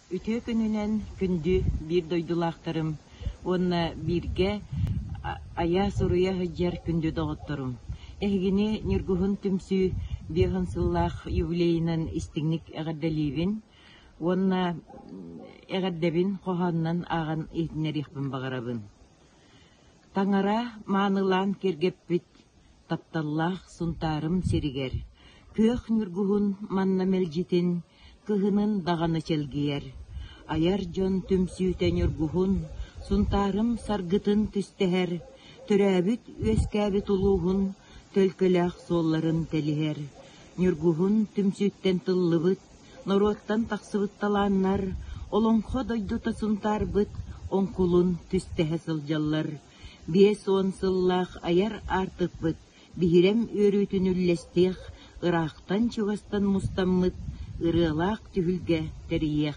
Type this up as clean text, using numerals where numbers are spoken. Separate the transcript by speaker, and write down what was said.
Speaker 1: Үтүө күнүнэн күндү биир дойдулаахтарым уонна бииргэ айа-суруйа сылдьар күндү доҕотторум! Эһигини Ньургуһун түмсүү биэһин сыллаах юбилейынан истиҥник эҕэрдэлиибин уонна эҕэрдэбин хоһоонунан ааҕан иһитиннэриэхпин баҕарабын. Таҥара маанылаан киэргэппит тапталлаах Сунтаарым сиригэр күөх ньургуһун манна мэлдьитин кыһынын даҕаны чэлгийэр. Айар дьон түмсүүтэ ньургуһун Сунтаарым саргытын түстэһэр, төрөөбүт-үөскээбит улууһун төлкөлөөх суолларын тэлиһэр. Ньургуһун түмсүүттэн тыллыбыт, норуоттан тахсыбыт талааннар олоҥхо дойдута Сунтаарбыт оҥкулун түстэһэ сылдьаллар. 50 сыллаах айар аартыкпыт биһирэм үөрүүтүн үллэстиэх, ыраахтан-чугастан мустаммыт ырыалаах түһүлгэ тэрийиэх.